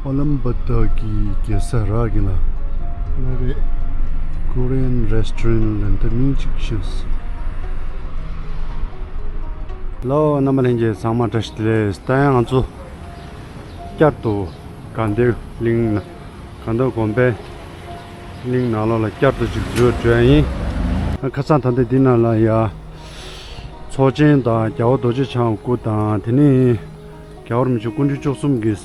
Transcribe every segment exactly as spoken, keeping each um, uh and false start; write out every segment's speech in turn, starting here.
ཨོ་ལམ་བྷ་ཏར་གྱི་རྒྱལ་ས་རག་གི་ལ། ལ་རེད། Korean restaurant ལ་འདི་མིང་གཅིག་ཤེས། ལོ་རྣམ་པ་ལྷན་རྒྱས་ཚང་མ་བཀྲ་ཤིས་བདེ་ལེགས། ད་ཡང་ང་ཚོ་བསྐྱར་དུ་དགའ་ལྡན་གླིང་ན། དགའ་ལྡན་དགོན་པའི་གླིང་ནང་ལོགས་ལ་བསྐྱར་དུ་ཅིག་འཛུལ་འགྲོ་ཡ་ཡིན། ཁ་སང་ད་ལྟ་འདི་ནང་ལ་ཡ་ཚོགས་ཆེན་དང་རྒྱལ་བ་རྡོ་རྗེ་འཆང་སྐུ་དང་དེ་ནས་རྒྱལ་བ་རིན་པོ་ཆེ་སྐུ་ཕྲེང་བཅུ་གསུམ་གྱི་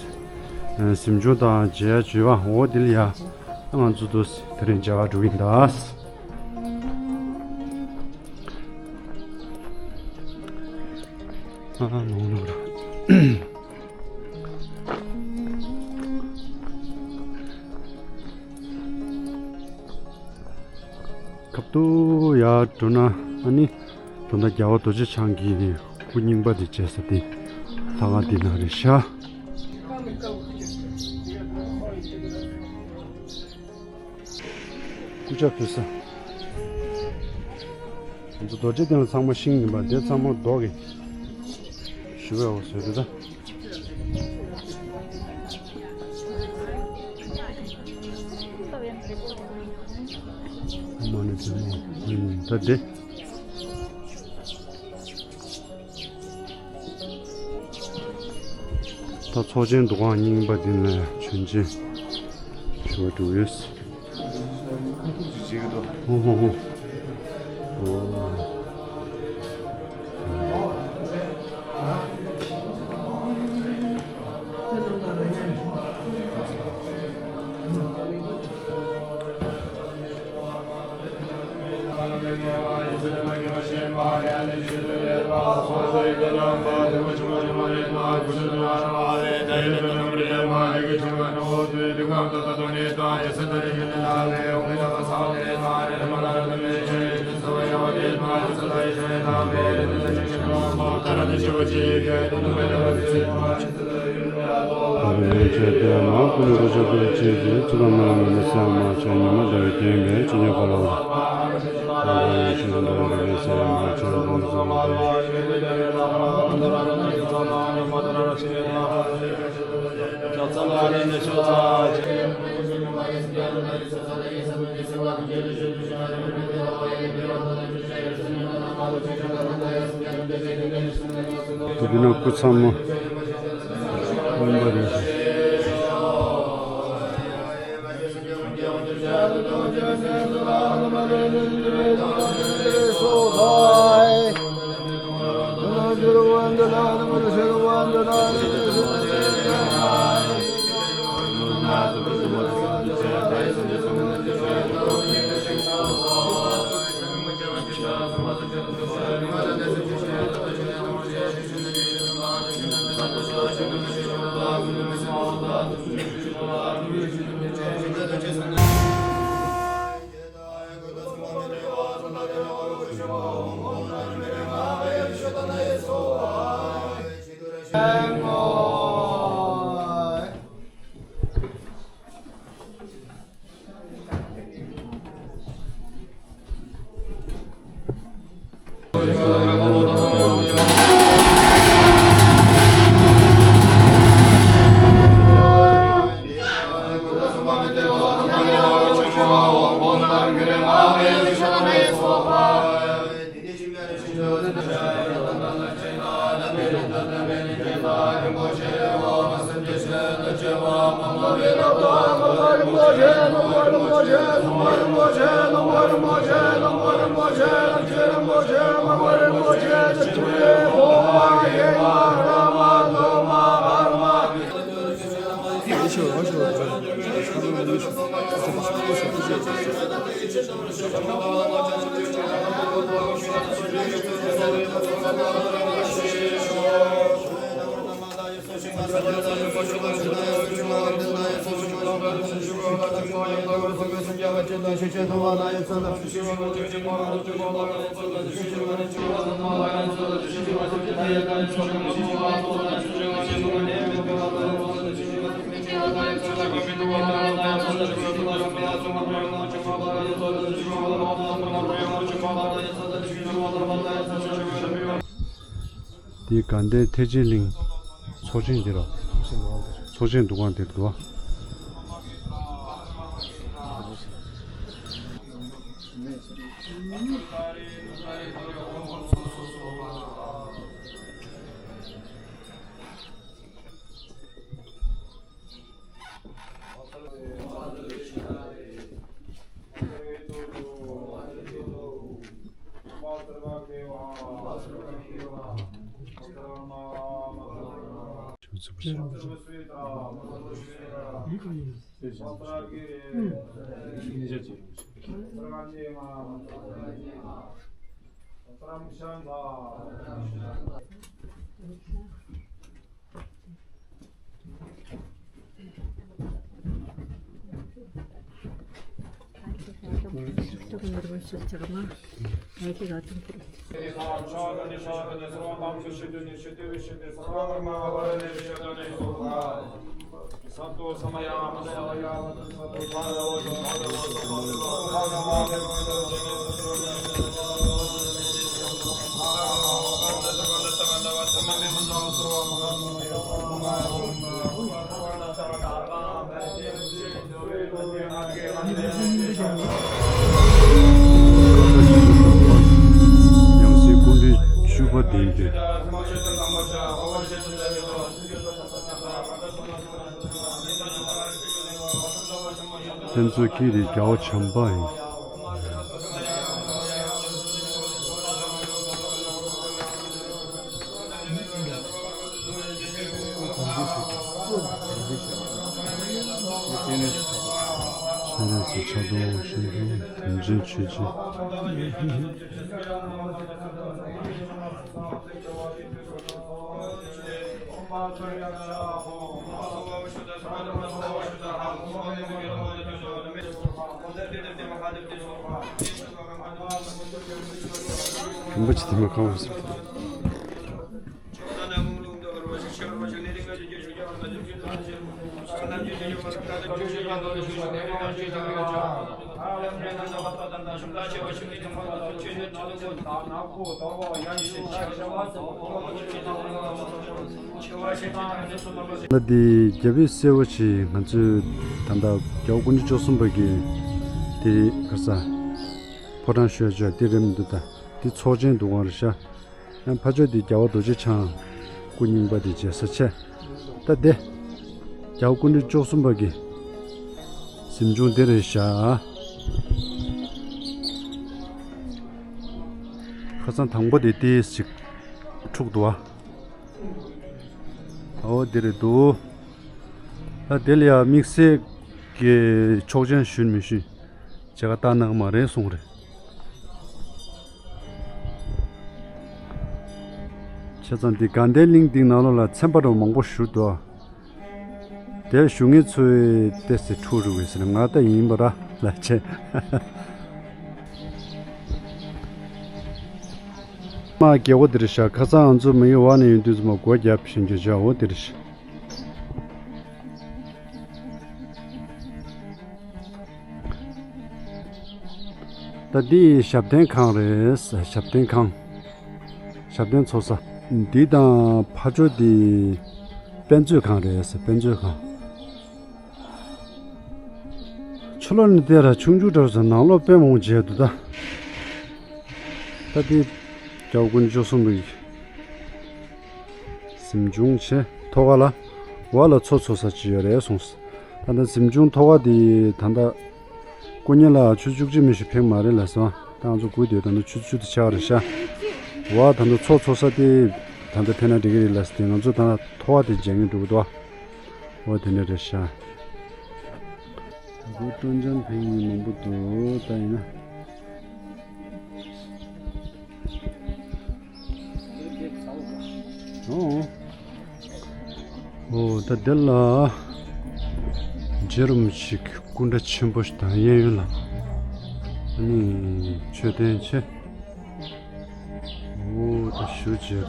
གཟིམ་ཆུང་དང་མཇལ་བྱོས་པ་འོ་དེ་ལ་ཡ་ང་ཚོ་དུ་དེ་རིང་མཇལ་བ་འགྲོ་གི་ཡིན་ད། ཨ་ནོ་ནོ་ར། ཁབ་ཏུ་ཡར་འགྲོ་ན་ཨ་ནི་དོན་དག་རྒྱལ་བ་རྡོ་རྗེ་འཆང་གི་སྐུ་རྙིང་པ་དེ་བྱས་ས་དེ་ལྷ་ཁང་དེ་ན་རེད་ཤག་སྐུ་ཕྱག་ཕུལ་ས། ང་ཚོ་རྡོ་རྗེ་གདན་ལ་ཚང་མ་ཤིང་ཡིན་པ་དེ་ཚང་མ་རྡོ་གི་ཞུ་བའི་འོ་བཟོས་རེད་ད། མ་ཎི་བདེ་མོ་ཡིན་ད་དེ། ད་ཚོགས་ཆེན་འདུ་ཁང་རྙིང་པ་འདི་ནས་བྱོན་ཆེན་ཞུ་བ་འགྲོ་ཡོད། ཧོ་ཧོ་ཧོ། དེ་དུས་ན་སྐུ་ཚང་མ་སྨིན་པ་རེད། འདི་དགའ་ལྡན་ཐེག་ཆེན་གླིང་ཚོགས་ཆེན་འདི་རོ། ཚོགས་ཆེན་འདུ་ཁང་དེར་འདུག། ཡང་སྲིད་སྐུ་ཕྲེང་བཅུ་པ་དེ་ཡིན་ཏེ། ཁྱེད་ཚོ་ཀྱི་རེད། རྒྱལ་བ་བྱམས་པ་ཡིན། ཆེ་རེ་སི་ཆ་དོ་ཤིན་ཏུ་དོན་ཆེན་ཆོས་ཆེ། རིན་པོ་ཆེ་དེ་མ་གང་བ་སོང་། ད་འདི་རྒྱལ་པོའི་སྲས་པོ་ཆེ་ང་ཚོས་ད་ལྟ་རྒྱལ་བ་སྐུ་ཕྲེང་བཅུ་གསུམ་པ་གི་དེ་ག་ས་ཕོ་བྲང་ཞུ་ཡ་ཅོ་དེ་རེད་མི་འདུག་ད་འདི་ཚོགས་ཆེན་འདུ་ཁང་རེད་ཤག་ཡང་ཕ་ཕྱོགས་འདི་རྒྱལ་བ་རྡོ་རྗེ་འཆང་སྐུ་རྙིང་པ་དེ་བྱས་ས་ཆེ། ད་དེ་རྒྱལ་བ་སྐུ་ཕྲེང་བཅུ་གསུམ་པ་གི་གཟིམ་ཆུང་དེ་རེད་ཤག་ཁ་སང་དང་པོ་དེ་ཏིས་ཅིག་འཁྲུག་འདུག་ཨ། ཨོ་དེ་རེད་འདུག་ད་དེ་ལ་ཡ་དམིགས་བསལ་གྱི་ཆོག་མཆན་ཞུས་མི་ཞུས་བྱེད་ག་བཏང་གནང་གི་མ་རེད་གསུངས་རེད། བྱས་ཙང་འདི་དགའ་ལྡན་གླིང་འདི་ནང་ལོགས་ལ་ཚན་པ་འདྲ་མང་པོ་བཞུགས་འདུག་དེར་བཞུགས་མཁན་ཚོས་ཏོག་ཙམ་འཁྲུག་རུ་བས་ཟེར་ན་ང་ད་ཡིན་པ་ར་ལ་བྱས། མ་རྒྱལ་པོ་འདིར་བཞག་ཁ་སང་ང་ཚོ་མི་ཡི་བ་ནས་ཡོང་དུས་ཙམ་པ་སྒོ་རྒྱབ་བཞིན་གྱི་བྱ་འོ་འདིར་བཞག་ད་འདི་ཞབས་བརྟན་ཁང་རེད། ཞབས་བརྟན་ཁང་། ཞབས་བརྟན་འཚོགས་ས། འདི་དང་ཕ་ཇོ་འདི་དཔེ་མཛོད་ཁང་རེད། དཔེ་མཛོད་ཁང་། ཕྱི་ལོགས་ནས་བལྟས་ར་ཆུང་ཆུང་འདྲ་བོ་ཟེར་ནང་ལོགས་དཔེ་མང་པོ་མཇལ་འདུག་ད་ད་འདི་རྒྱལ་བ་སྐུ་ཕྲེང་བཅུ་གསུམ་པའི་གཟིམ་ཆུང་བྱས་ཐོག་ཁ་ལ་འོག་ལ་མཚོ་འཚོ་ས་ཅིག་ཡོད་རེད་གསུངས། ད་ལྟ་གཟིམ་ཆུང་ཐོག་ཁ་དེ་ད་ལྟ་སྐུ་ཉིད་ལ་ཆུ་བཅུ་གཅིག་མི་ཞིག་ཕེབས་མ་རེད་ལ་སོང་། ད་ང་ཚོ་སྒུག་བསྡད་ད་ལྟ་ཆུ་ཆུ་དེ་ཆགས་རེད་ཤག་འོག་ད་ལྟ་མཚོ་འཚོ་ས་དེ་ད་ལྟ་ཕེབས་ན་འགྲིག་གི་རེད་ལ་ཟེར་ཏེ་ང་ཚོ་ད་ལྟ་ཐོག་ཁ་དེ་མཇལ་མཁན་འགྲོ་གི་འདུག་འོ་དེ་ནས་རེད་ཤག་སྒོ་སྤྲོ་འཆམ་ཕེབས་མཁན་མང་པོ་འདུག་ད་ཡིན་ན། འོ། འོ་ད་འདི་ལ་རྗེ་རིན་པོ་ཆེ་གི་སྐུ་འདྲ་ཆེན་པོ་ཞིག་དང་གཡས་གཡོན་ལ་ཨ་ནི་མཆོད་རྟེན་ཆེ། འོ་ད་ཞུ་བྱེད།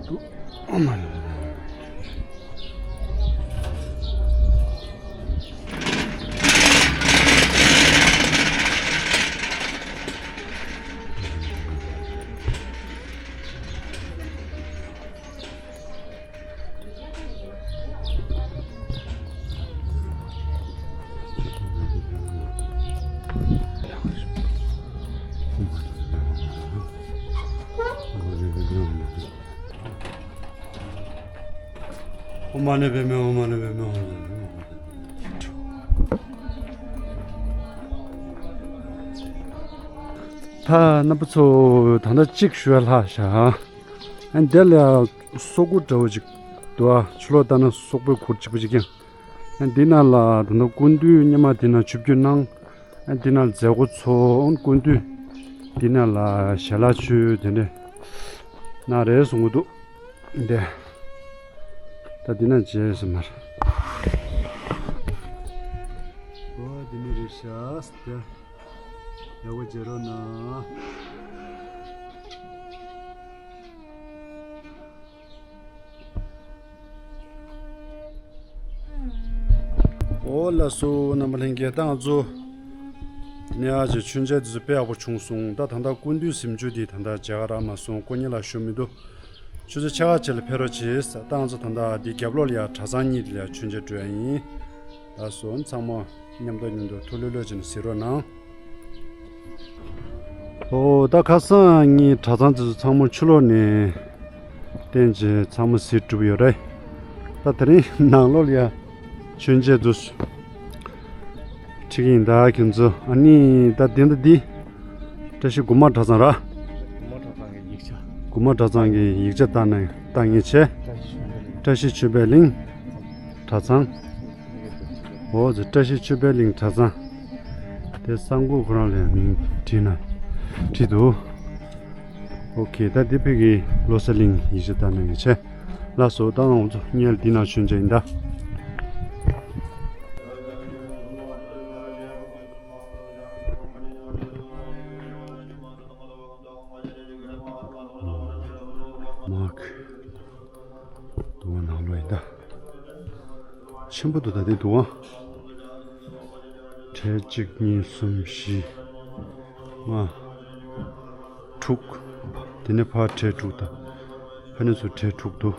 འདུག་ཨ་མ་ལ། ཨོཾ་མ་ཎི་པདྨེ་ཧཱུྃ། མ་ཎི་པདྨེ་ཧཱུྃ། ད་རྣམ་པ་ཚོ་ད་ལྟ་གཅིག་ཞུ་ཡ་ལྷག་ཤག་ཨ་འདི་ལ་སོག་པོ་འདྲ་བོ་ཅིག་འདུག་ཨ་ཕྱི་ལོགས་ལྟ་ན་སོག་པོའི་གུར་གཅིག་པོ་ཅིག་ཀྱང་། ཨ་འདི་ནང་ལ་ད་ལྟ་སྐུ་མདུན་སྔོན་མ་འདི་ནང་ཆིབས་བསྒྱུར་གནང་། ཨ་འདི་ནང་མཛད་སྒོ་ཚོགས། སྐུ་མདུན་འདི་ནང་ལ་ཞལ་ལག་མཆོད་དེ་འདྲ་གནང་རེད་གསུང་གི་འདུག་འདི། ད་འདི་ན་མཇལ་ས་མ་རེད། ཨོ་འདི་ནས་རེད་ཤག་འདི། ཡག་པོ་མཇལ་རོགས་གནང་། ཨོ་ལགས་སོ། རྣམ་པ་ལྷན་རྒྱས། ད་ང་ཚོ་དེ་ནས་ཨ་ཅེ་མཆོད་མཇལ་དེ་ཚོ་དཔེ་ཡག་པོ་བྱུང་སོང་། ད་ད་ལྟ་སྐུ་མདུན་གཟིམ་ཆུང་དེ་ད་ལྟ་མཇལ་ཁ་རག་མ་སོང་། སྐུ་ཉིད་ལ་ཞུ་མི་འདུག་ཆུ་ཚོད་ཕྱེད་ཀ་ཅིག་ལ་ཕེབས་རོགས་བྱེད། ད་ང་ཚོ་ད་ལྟ་འདི་རྒྱབ་ལོགས་ལ་ཡ་གྲྭ་ཚང་གཉིས་དེ་ལ་ཡ་མཆོད་མཇལ་འགྲོ་ཡ་ཡིན། ལགས་སོ། ཚང་མ་མཉམ་དུ་མཉམ་དུ་ཐུགས་ལྷོད་ལྷོད་བྱས་ནས་གཟིགས་རོགས་གནང་། ཨོ་ད་ཁ་སང་ངས་གྲྭ་ཚང་དེ་ཚོ་ཚང་མ་ཕྱི་ལོགས་ནས་བསྟན་བྱས་ཚང་མ་གཟིགས་གྲུབ་ཡོད་རེད། ད་དེ་རིང་ནང་ལོགས་ལ་ཡ་མཆོད་མཇལ་དུ་ཁྲིད་ཀྱི་ཡིན། ད་ཁྱེད་ཚོ་ཨ་ནི་ད་དེ་འདྲ་འདི་བཀྲ་ཤིས་དགོན་པ་གྲྭ་ཚང་ར། དགོན་པ་གྲྭ་ཚང་གི་ཡིག་ཆ། དགོན་པ་གྲྭ་ཚང་གི་ཡིག་ཆ་ལྟ་ན་ལྟ་ངེས་བྱས། བཀྲ་ཤིས་ཆོས་འཕེལ་གླིང་གྲྭ་ཚང་། འོ་ཙི་བཀྲ་ཤིས་ཆོས་འཕེལ་གླིང་གྲྭ་ཚང་། དེ་གསང་སྒོ་ཁོ་རང་ལ་ཡང་མིང་བྲིས་ན་བྲིས་འདུག་ཨོ་ཁེ། ད་འདི་ཕ་གི་བློ་གསལ་གླིང་ཡིག་ཆ་ལྟ་ན་ངེས་བྱས། ལགས་སོ། ད་ང་ཚོ་སྔོན་ལ་འདི་ནང་མཆོད་མཇལ་ཡིན་ད། མ་གི་དུ་བ་ནང་ལོགས་ཡིན་ད། ཆེན་པོ་འདུག་ད་འདི་འདུག་ཨ། ཁྲི་གཅིག་གཉིས་གསུམ་བཞི་ལྔ་དྲུག་དེ་ནས་ཕར་ཁྲི་དྲུག་དང་། ཕ་ནས་ཚུར་ཁྲི་དྲུག་འདུག་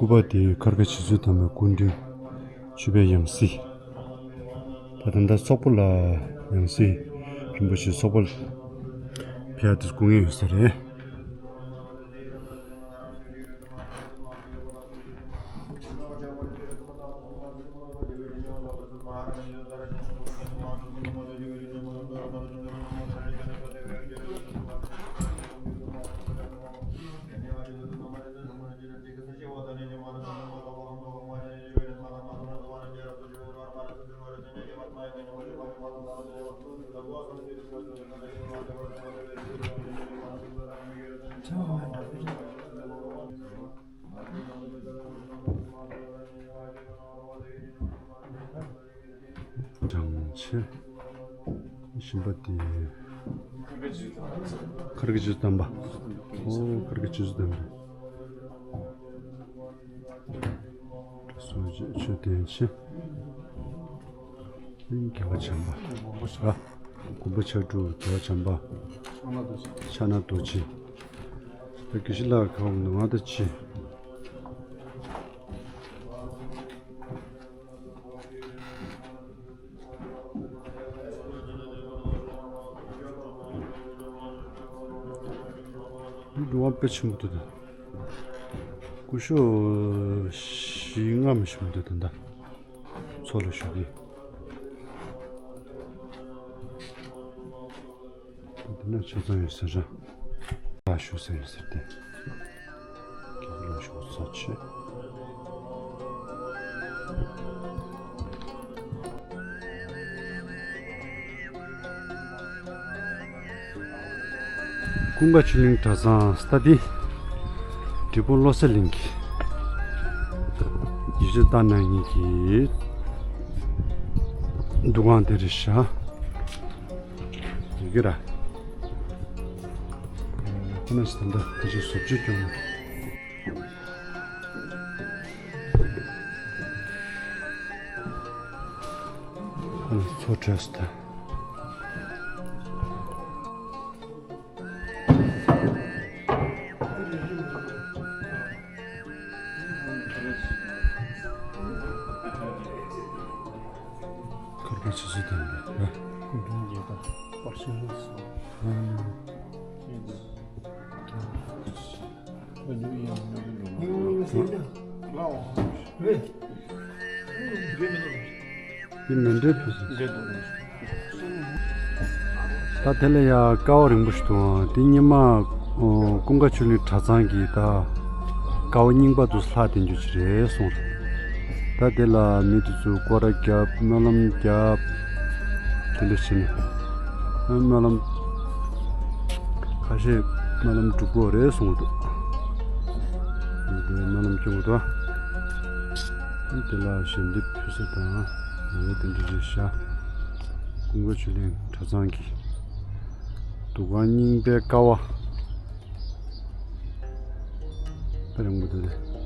སྐུ་པར་དེ་ཁར་ཁ་རྗེ་བཙུན་དམ་པའི་སྐུ་མདུན་ཆོས་འཕེལ་ཡང་སྲིད། ད་ད་ལྟ་སོག་པོ་ལ་ཡང་སྲིད་རིན་པོ་ཆེ་སོག་པོ་ལ་ཕེབས་ཡ་དེ་སྐུ་ངལ་ཡོད་ས་རེད། གྲངས་ཆེ། ཞིམ་པ་དེ། ཁར་གི་ཇུས་དམ་པ། ཨོ་ཁར་གི་ཇུས་དམ་པ། སོ་ཆོས་དན་ཆེ། རྒྱལ་བ་བྱམས་པ། ཨ། མགོན་པོ་ཕྱག་དྲུག་རྒྱལ་བ་བྱམས་པ། ཕྱག་ན་རྡོ་རྗེ། ད་དགེ་བཤེས་ལགས་ག་བ་ནང་ང་ད་ཅི། འདི་འགྲོ་བ་དཔེ་ཆེན་པོ་འདུག་ད། སྐུ་ཞབས་བཞི་ལྔ་མ་ཞིག་འདུག་ད་ལྟ། མཚོ་ལ་བཞུགས་ཀྱི། འདི་ན་ཆ་ཚང་ཡོད་ཟེར་ར། ལ་བཞུགས་ཟེར་ཡོད་ཟེར་ཏེ། རྒྱལ་པོ་ལ་བཞུགས་ས་ཆེ། ཀུན་དགའ་ཆོས་གླིང་གྲྭ་ཚང་ས་ཏི། འབྲས་སྤུངས་བློ་གསལ་གླིང་གི་ཡིག་ཆ་ལྟ་ན་ངེས་ཀྱི་འདུ་ཁང་དེ་རེད་ཤག་ཡི་གེ་ར། ཁོ་ན་ས་ད་ཁོ་ཚོས་བཟོ་བཅོས་སྐྱོང་ན། ཁོ་ན་ཚོ་བྲོས་ས་ད། ཆུ་ཚོད་དང་། སྐུ་མགྲོན་རྒྱལ་དར་པར་ཤིང་ལུགས་སོ། ཡིན་མིན་འདྲ། ད་དེ་ལ་ཡ་ཀ་བ་རིང་པོ་ཞིག་འདུག་དེ་སྔོན་མ་ཀུན་དགའ་ཆོས་གླིང་གྲྭ་ཚང་གི་ད་ཀ་བ་རྙིང་པ་དུ་ལྷག་དེ་འཇུ་ཅི་རེད་གསུངས་རེད། ད་དེ་ལ་མི་དེ་ཚོ་སྐོར་ར་རྒྱབ། སྨོན་ལམ་རྒྱབ། དེ་འདྲ་བྱས་ནས་སྨོན་ལམ་ཁ་ཤས་སྨོན་ལམ་སྒྲུབ་དགོས་རེད་གསུངས་འདུག་དེ་སྨོན་ལམ་སྐྱོང་དགོས་འདུག་དེ་ལ་ཞལ་འདེབས་ཕུལ་ས་དང་འོ་དེ་འདྲ་རེད་ཤག་ཀུན་དགའ་ཆོས་གླིང་གྲྭ་ཚང་གི་འདུ་ཁང་རྙིང་པའི་ཀ་བ། དཔེ་རིང་པོ་འདུག་ལེ།